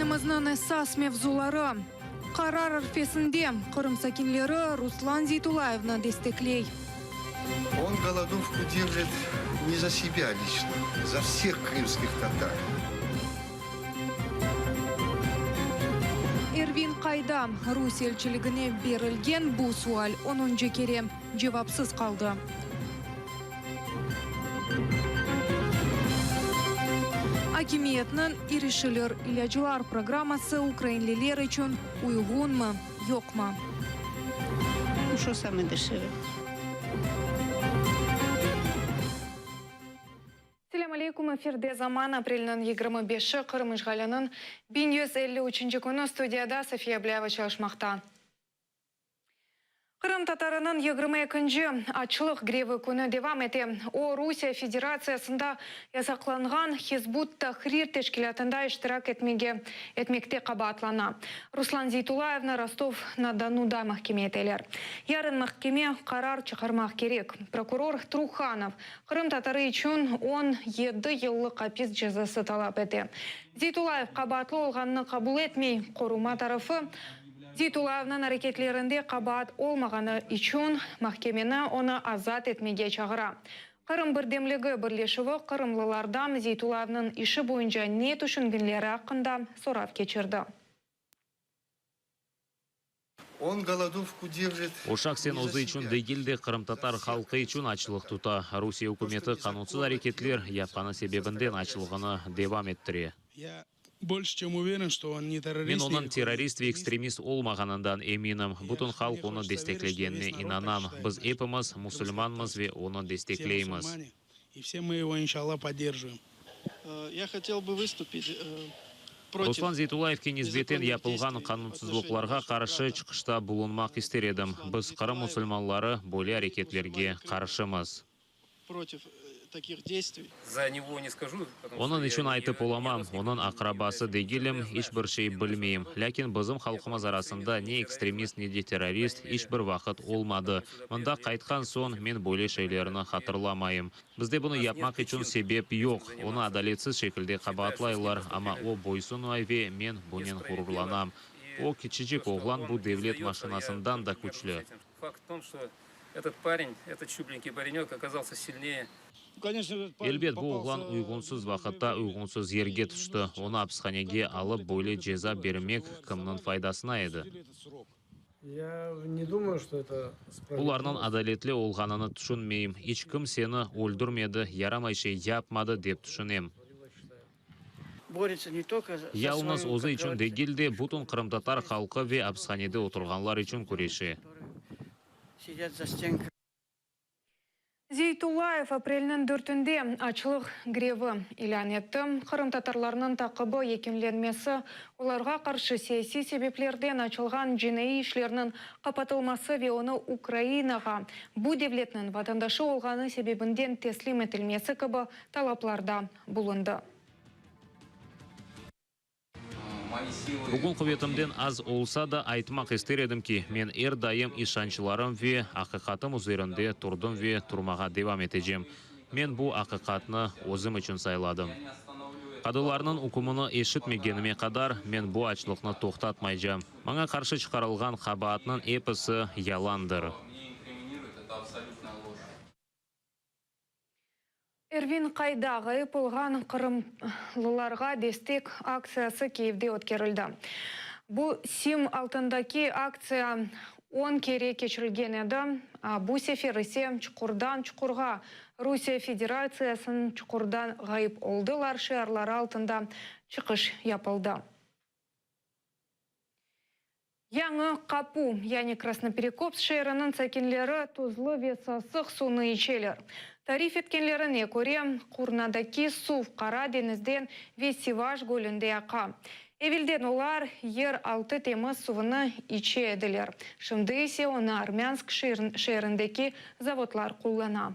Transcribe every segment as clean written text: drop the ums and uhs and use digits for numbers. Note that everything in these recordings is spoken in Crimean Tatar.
Bültenimizniñ esas mevzuları, Qarar arfesinde Qırım sakinleri Ruslan Zeytullayevni destekley. On golodovku derjit ne za sebâ liçno, za vseh krımskih tatar. Ervin qayda? Rusiye elçiligine berilgen bu sual onuncı kere cevapsız qaldı. Akimiyetniñ irişilir ilâclar programması ukrainliler içün uyğunmı, yoqmı? Şu same deşeve. Selâm aleyküm, efirde Zaman, aprelniñ 25-i, Qırım işğaliniñ 1153-nci künü, studiyada Safiye Ablâyeva çalışmaqta. Qırımtatarınıñ 22-nci açlıq grevi künü devam ete. O, Rusiye Federatsiyasında yasaqlanğan Hizb ut-Tahrir teşkilâtında iştirak etmege etmekte qabaatlana. Ruslan Zeytullayevni Rostov-na-Donuda mahkeme eteler. Yarın mahkeme qarar çıqarmaq kerek. Prokuror Truhanov, qırımtatarı içün 17 yıllıq apis cezası talap ete. Zeytullayev qabaatlı olğanını qabul etmey, qoruma tarafı, Zeytullayevniñ areketlerinde qabaat olmağanı içün mahkemeni onı azat etmege çağıra. Qırım birdemligi birleşüvi qırımlılardan Zeytullayevniñ işi boyunca ne tüşüngenleri aqqında sorav keçirdi. On golodovku derjit O şahsen ne za özü içün sebâ, degil de, za qırımtatar vseh halqı içün krımskih açlıq tatar. tuta. Rusiye То, что ükümeti qanunsız nезаконно areketler делается yapqanı со sebebinden стороны açlığını российской devam власти. ettire. Ya Bolşe çem uveren, çto on ne Men terrorist, ne onıñ terrorist ve ekstremist olmağanından eminim. Bütün halq onı desteklegenine inanam. Biz epimiz musulmanmız ve onı destekleymiz. Ruslan Zeytullayevke nisbeten yapılğan qanunsızlıqlarğa qarşı çıqışta bulunmaq ister edim. Biz, Qırım musulmanları, böyle areketlerge qarşımız. Protiv takih deystviy. Za nego ne skažu, potomu Onıñ çto içün ya aytıp ne olamam, rodstvennik, onıñ ne aqrabası являюсь degilim, но я iç знаю, bir что şey в bilmeyim. нашем народе Lâkin нет bizim ни halqımız одного arasında экстремиста, ne ни ekstremist, террориста, ne de по крайней terrorist мере, iç bir vaqıt с тех пор, как olmadı. мы сюда Mında приехали, я qaytqan таких soñ случаев men böyle не şeylerni знаю. И hatırlamayım. Bizde у bunı нас нет yapmaq içün причин sebep этим yoq. Onı заниматься. adaletsiz şekilde Считаю, что с ним qabaatlaylar, amma поступили o boysunmay ve men bunen несправедливо. ğururlanam. И O то, kiçicik что oğlan он bu не devlet сдается, я maşinasından da только горжусь küçlü. этим. Факт в том, что Этот parень, этот щупленький паренек оказался сильнее. Elbet, bu oğlan uyğunsız vaqıtta uyğunsız yerge tüşti. Onı apishanege alıp, böyle ceza bermek kimniñ faydasına edi? Bularnıñ adaletli olğanını tüşünmeyim. İç kim seni öldürmedi, yaramay şey yapmadı, dep tüşünem. Yalıñız özü içün degil de, bütün qırımtatar halqı ve apishanede oturğanlar içün küreşe. Zeytullayev aprelniñ dörtünde açlıq grevi ilân etti. Qırımtatarlarnıñ taqibi yekünlenmesi, olarğa qarşı siyasiy sebeplerden açılğan cinaiy işlerniñ qapatılması ve onı Ukrainağa bu devletniñ vatandaşı olğanı sebebinden teslim etilmesi kibi talaplarda bulundı. Bugün quvetimden az olsa da, aytmaq ister edim ki, men er daim işançlarım ve aqiqatım üzerinde turdım ve turmağa devam etecem. Men bu aqiqatnı özüm içün sayladım. Qadılarnıñ ükmüni eşitmegenime qadar, men bu açlıqnı toqtatmaycam. Maña qarşı çıqarılğan qabaatnıñ episi yalandır. Ervin qayda? Ğayıp olğan qırımlılarğa destek aktsiyası Kiyevde ötkerildi. Bu sim altındaki aktsiya on kere keçirilgen edi, bu sefer ise Çuqurdan çuqurğa, Rusiye Federatsiyasınıñ çuqurdan ğayıp oldılar şiarları altında çıqış yapıldı. Yañı Qapu, yani Krasnoperekopsk şeeriniñ sakinleri tuzlu ve sasıq suvnı içeler. Tarif etkenlerine köre, Qurnadaki suv Qara deñizden ve Sivaş gölünde aqa. Evelden olar yer altı temiz suvını içe ediler, şimdi ise onı Armânsk şeerindeki zavodlar qullana.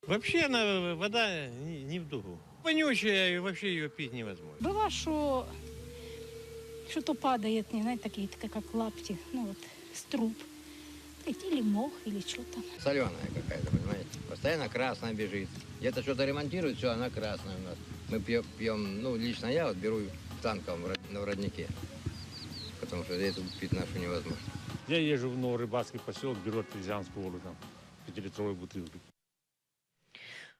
Вообще она вода не в дугу. Вонючая, и вообще ее пить невозможно. Быва, что что-то падает, не знаю, такие, как лапти, ну вот, с труб. Или мох, или что там. Соленая какая-то, понимаете? Постоянно красная бежит. Где-то что-то ремонтируют, все, она красная у нас. Мы пьем, ну, лично я вот беру в танковом, на роднике, потому что эту пить нашу невозможно. Я езжу в Новорыбацкий поселок, беру артезианскую воду там, пятилитровую бутылку.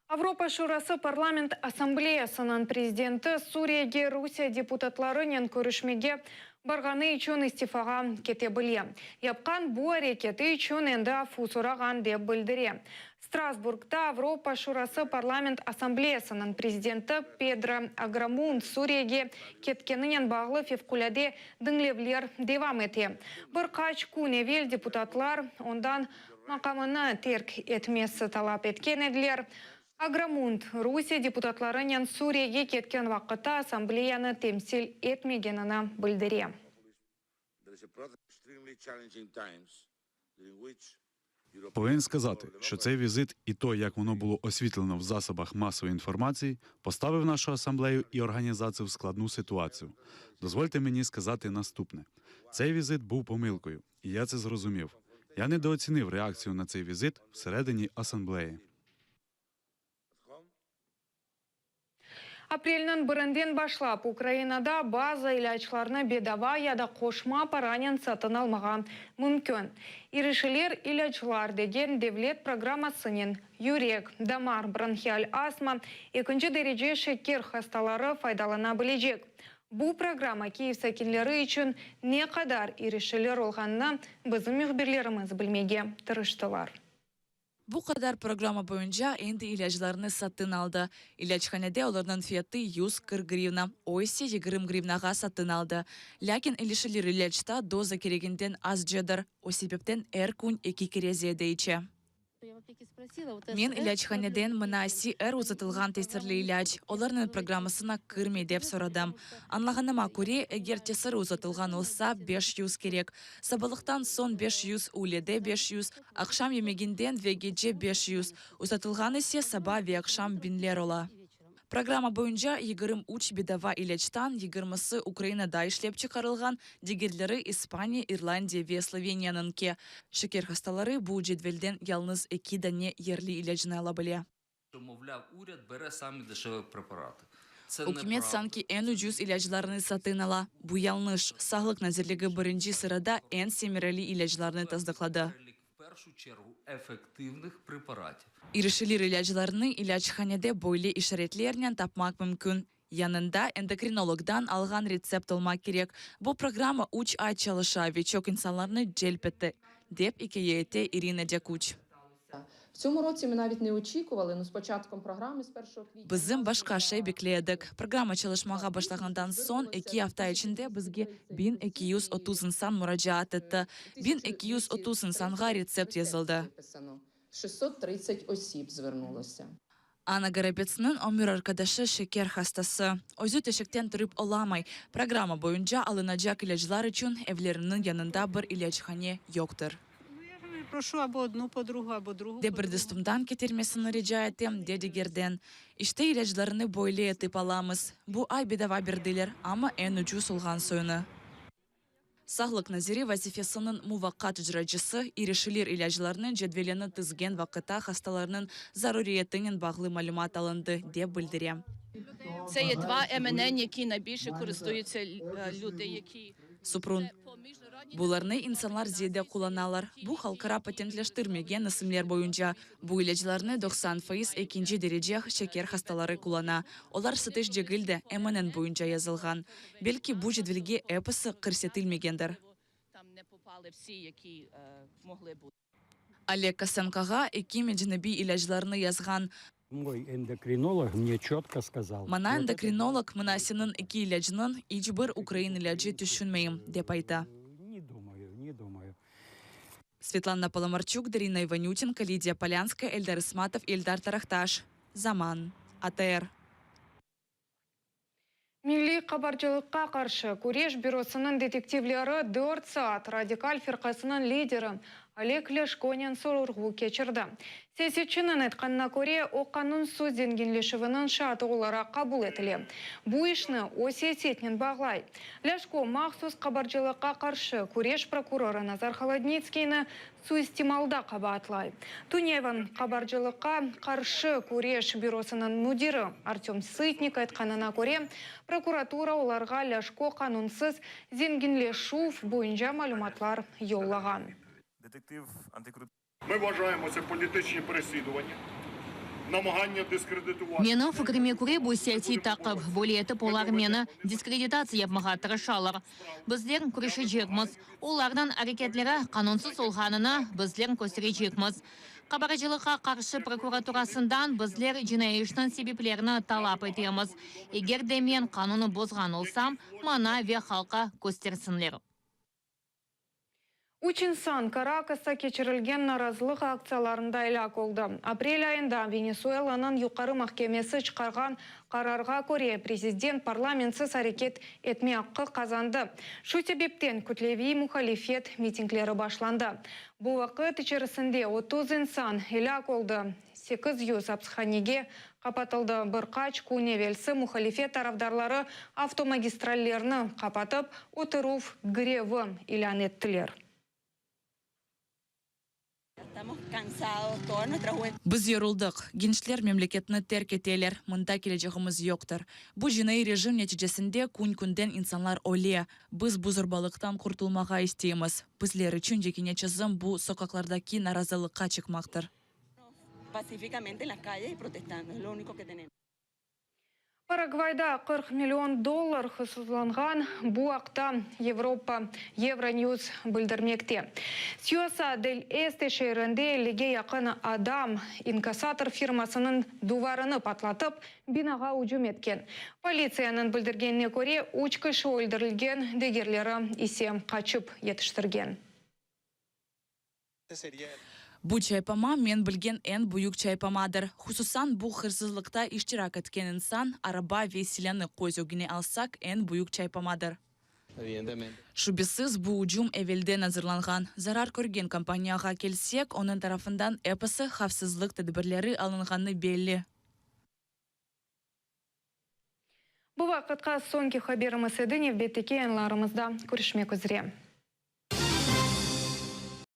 Avropa Şurası Parlament Assambleyasınıñ prezidenti Suriyege Rusiye deputatlarınen körüşmege barğanı içün istifağa kete bile. Yapqan bu areketi içün endi afu sorağan, dep bildire Strasburgda Avropa Şurası Parlament Assambleyasınıñ prezidenti Pedro Agramunt Suriyege ketkeninen bağlı fevqulâde diñlevler devam ete. Bir qaç kün evel deputatlar ondan maqamını terk etmesi talap etken ediler. Agramunt, Rusiye deputatlarınen Suriyege ketken vaqıtta Assambleyanı temsil etmegenini bildire. Повинен сказати, що цей візит і то, як воно було освітлено в засобах масової інформації, поставив нашу асамблею і організацію в складну ситуацію. Дозвольте мені сказати наступне: цей візит був помилкою, і я це зрозумів. Я недооцінив реакцію на цей візит всередині асамблеї. Aprelniñ birinden başlap Ukrainada bazı ilâclarnı bedava ya da qoşma paranen satın almağa mümkün. İrişilir ilâclar degen devlet programmasınen yürek, damar, bronhial astma, ekinci derece şeker hastaları faydalana bilecek. Bu programma Kiyev sakinleri içün ne qadar irişilir olğanını bizim mühbirlerimiz bilmege tırıştılar. Bu qadar programma boyunca endi ilâclarnı satın aldı. İlâchanede olarnıñ fiyatı 140 grivna, o ise 20 grivnağa satın aldı. Lâkin ilişilir ilâcta doza kereginden azcadır, o sebepten er kün eki kere ziyade içe. Men ilâchaneden mına CR uzatılğan tesirli ilâc, olarnıñ programmasına kirmey dep soradım. Añlağanıma köre, eger tesiri uzatılğan olsa, 500 kerek. Sabalıqtan soñ 500, üylede 500, aqşam yemeginden ve gece 500, uzatılğan ise saba ve aqşam biñler ola. Programma boyunca 23 bedava ilâctan yigirmisi Ukrainada işlep çıqarılğan, digerleri İspaniya, İrlandiya ve Sloveniyanıñki. Şeker hastaları bu cedvelden yalıñız eki dane yerli ilâcnı ala bile. Ükümet sanki eñ ucuz ilâclarnı satın ala. Bu yañlış. Sağlıq nazirligi birinci sırada eñ semereli ilâclarnı tasdıqladı. İrişilir ilâclarnı ilâchanede böyle işaretlernen tapmaq mümkün. Yanında endokrinologdan alğan retsept olmaq kerek. Bu programma üç ay çalışa ve çoq insanlarnı celp etti, dep ikâye ete İrina Dâkuç. Bizim başqa şey bekley edik. Programma çalışmağa başlağandan soñ eki afta içinde bizge 1230 insan muracaat etti. 1230 insanğa retsept yazıldı. Anna Gorobetsniñ ömür arqadaşı şeker hastası. Özü töşekten turıp olamay. Programma boyunca alınacaq ilâclar içün evleriniñ yanında bir ilâchane yoqtır. De bir dostumdan ketirmesini rica etem, de digerden. İşte, ilâclarnı böyle etip alamız. Bu ay bedava berdiler, amma eñ ucuz olğan soyunı. Sağlıq naziri vazifesiniñ muvaqqat icracısı irişilir ilâclarnıñ cedvelini tizgen vaqıtta hastalarnıñ zaruriyetinen bağlı malümat alındı, dep bildire. Suprun. Bularnı insanlar ziyade qullanalar. Bu halqara patentleştirmegen isimler boyunca. Bu ilâclarnı 90% ekinci derece şeker hastaları qullana. Olar satış degil de, MNN boyunca yazılğan. Belki bu cedvelge episi kirsetilmegendir. Oleg Kosenkoğa ekim ecnebiy ilâclarnı yazğan. Maña endokrinolog mına seniñ eki ilâcıñıñ iç bir ukrain ilâcı tüşünmeyim, dep ayta. Svetlana Palamarçuk, Darina İvanütenko, Lidiya Polânskaya, Eldar İsmatov, Eldar Tarahtaş. Zaman. ATR. Milliy qabarcılıqqa qarşı küreş bürosınıñ detektivleri dört saat radikal firqasınıñ lideri. Oleg Lâşkonen sorğu keçirdi. Siyasetçiniñ aytqanına köre, o qanunsız zenginleşüviniñ şaatı olaraq qabul etile. Bu işni o siyasetnen bağlay. Lâşko mahsus qabarcılıqqa qarşı küreş prokurorı Nazar Holodnitskiyni suistimalda qabaatlay. Tünevin qabarcılıqqa qarşı küreş bürosınıñ müdiri Artöm Sıtnik aytqanına köre, prokuratura olarğa Lâşko qanunsız zenginleşüv boyunca malümatlar yollağan. Menim fikrime köre, bu siyasiy taqip, böyle etip olar meni diskreditatsiya yapmağa tırışalar. Bizler küreşecekmiz. Olarnıñ areketleri qanunsız olğanını bizler kösterecekmiz. Qabarcılıqqa qarşı prokuraturasından bizler cinaiy işniñ sebeplerini talap etemiz. Eger de men qanunnı bozğan olsam, maña ve halqqa köstersinler. Üç insan Karakasta keçirilgen narazılıq aktsiyalarında elâk oldı. Aprel ayında Venesuelanıñ Yuqarı mahkemesi çıqarğan qararğa köre, prezident parlamentsiz areket etme aqqı qazandı. Şu sebepten kütleviy muhalifet mitingleri başlandı. Bu vaqıt içerisinde 30 insan elâk oldı, 800 apshanege qapatıldı. Bir qaç kün evelsi muhalifet tarafdarları avtomagistrallerni qapatıp, oturuv grevi ilân ettiler. Biz yoruldıq. Gençler memleketni terk eteler, mında kelecegimiz yoqtır. Bu cinaiy rejim neticesinde kün-künden insanlar öle. Biz bu zorbalıqtan qurtulmağa isteymiz. Bizler içün yekâne çezim bu soqaqlardaki narazılıqqa çıqmaqtır. Paragvayda 40 million dollar hırsızlanğan, bu aqta Evropa Euronews bildirmekte. Syuasa-del-Este şeerinde ellige yaqın adam inkassator firmasınıñ duvarını patlatıp, binağa ücüm etken. Politsiyanıñ bildirgenine köre, üç kişi öldürilgen, digerleri ise qaçıp yetiştirgen. Bu çaypama men bilgen eñ büyük çaypamadır. Hususan, bu hırsızlıqta iştirak etken insan, araba ve silânı köz ögüne alsaq, eñ büyük çaypamadır. Şübesiz, bu ücüm evelden azırlanğan. Zarar körgen kompaniyağa kelsek, onıñ tarafından episi havfsızlıq tedbirleri alınğanı belli. Bu vaqıtqa soñki haberimiz edi, nevbetteki yayınlarımızda körüşmek üzre.